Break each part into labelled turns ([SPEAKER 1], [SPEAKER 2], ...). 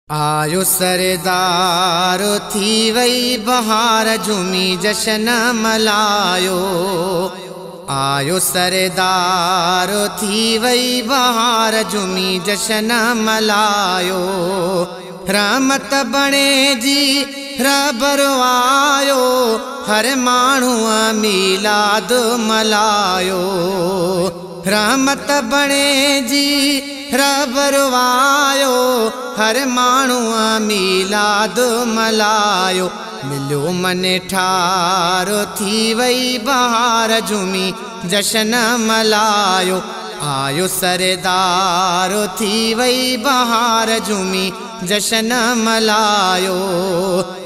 [SPEAKER 1] आयो सरदार थी वई बहार झूमी जश्न मल्हायो। आयो सरदार थी वई बहार झूमी जश्न मल्हायो। रहमत बणे जी रबर आयो, हर माण्हूअ मीलाद मल्हायो। रहमत बणे जी रबर आयो, हर माण्हूअ मीलाद मल्हायो। मिलियो मन ठारो थी वई बहार झूमी जश्न मल्हायो। आयो सरदार थी वई बहार झूमी जश्न मल्हायो।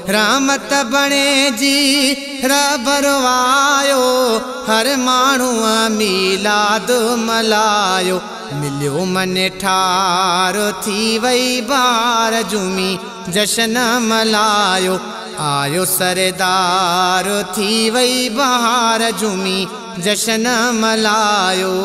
[SPEAKER 1] रहमत बणे जी रबर आयो, हर माण्हूअ मीलाद मल्हायो। मिलियो मन ठारो थी वई बहार झूमी जश्न मल्हायो। आयो सरदार थी वई बहार झूमी जश्न मल्हायो।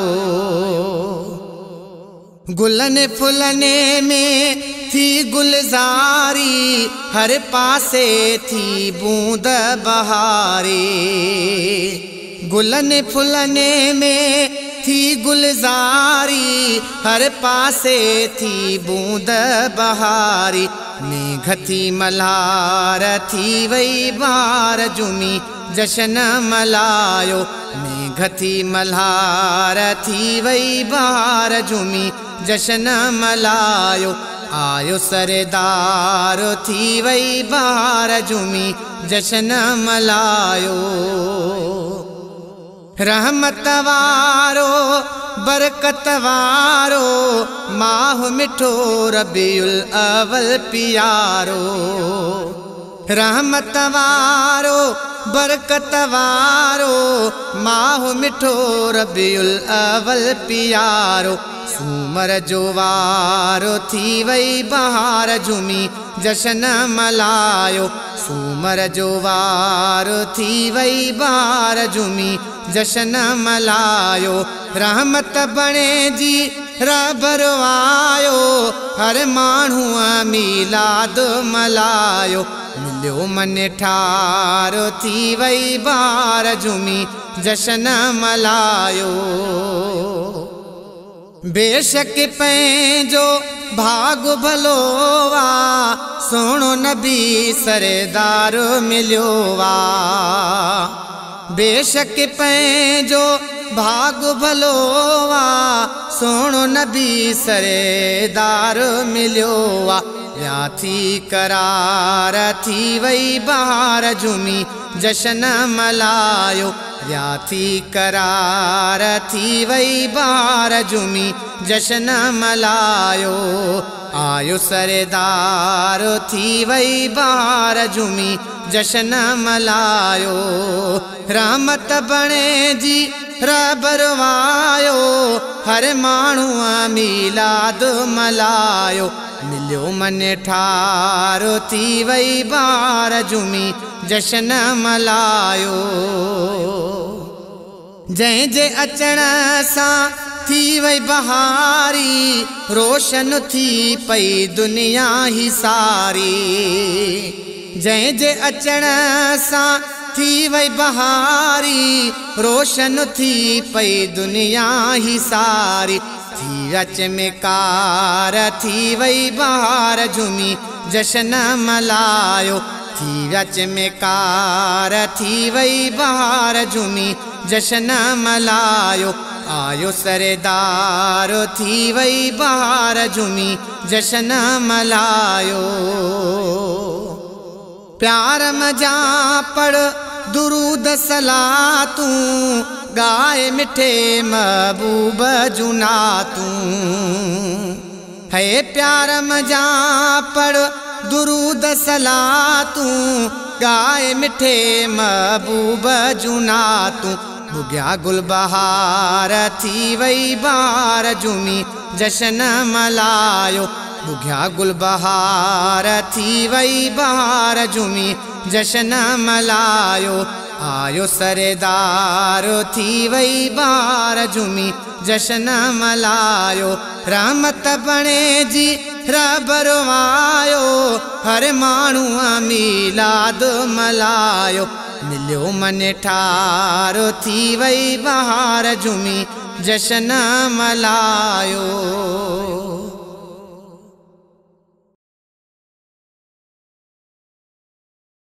[SPEAKER 1] गुलन फुलने में थी गुलजारी, हर पासे थी बूंद बहारी। गुलन फुलने में थी गुलजारी, हर पासे थी बूंद बहारी। मेघ थी मल्हार थी वई बहार झूमी जश्न मल्हायो। मेघ थी मल्हार थी वई बहार झूमी जश्न मल्हायो। आयो सरदार थी वई बहार झूमी जश्न मल्हायो। रहमत वारो बरकत वारो, माह मिठो रबीउल अव्वल प्यारो। रहमत वारो बरकत वारो, माह मिठो रबीउल अव्वल प्यारो। सूमर जो वारो थी वई बहार झूमी जश्न मल्हायो। सूमर जो वारो थी वई बहार झूमी जश्न मल्हायो। रहमत बणे जी रबर आयो, हर माण्हूअ मीलाद मल्हायो। मिलियो मन ठारो थी वई बहार झूमी जश्न मल्हायो। बेशक पंहिंजो भाग भलो आ, सुहिणो नबी सरदार मिलियो आ। बेशक पंहिंजो भाग भलो आ, सुहिणो नबी सरदार मिलियो आ। विया थी करार थी वई बहार झूमी जश्न मल्हायो। विया थी करार थी वई बहार झूमी जश्न मल्हायो। आयो सरदार थी वई बहार झूमी जश्न मल्हायो। रहमत बणे जी रबर आयो, हर माण्हूअ मीलाद मल्हायो। मिलियो मन ठारो थी वई बहार झूमी जश्न मल्हायो। जंहिं जे अचण सां थी वई बहारी, रोशन थी पई दुनिया ही सारी। जंहिं जे अचण सां थी वई बहारी, रोशन थी पई दुनिया ही सारी। थी अच में कार थी वई बहार झूमी जश्न मल्हायो। थी अच में कार थी वई बहार झूमी जश्न मल्हायो। आयो सरदार थी वई बहार झूमी जश्न मल्हायो। प्यार मजा पढ़ दुरूद सलातूं, गाए मिठे महबूब जुनातूं। है प्यार मजा पढ़ दुरूद सलातूं, गाए मिठे महबूब जुनातूं। बुगिया गुल बहार थी वई बहार झूमी जश्न मल्हायो। बुगिया गुल बहार थी वई बहार झूमी जश्न मल्हायो। आयो सरदार थी वई बहार झूमी जश्न मल्हायो। रहमत बणे जी رهبر آيو، هر ماڻهوءَ ميلاد ملهايو. مليو من ٺارو، ٿي وئي بهار، جهومي جشن ملهايو.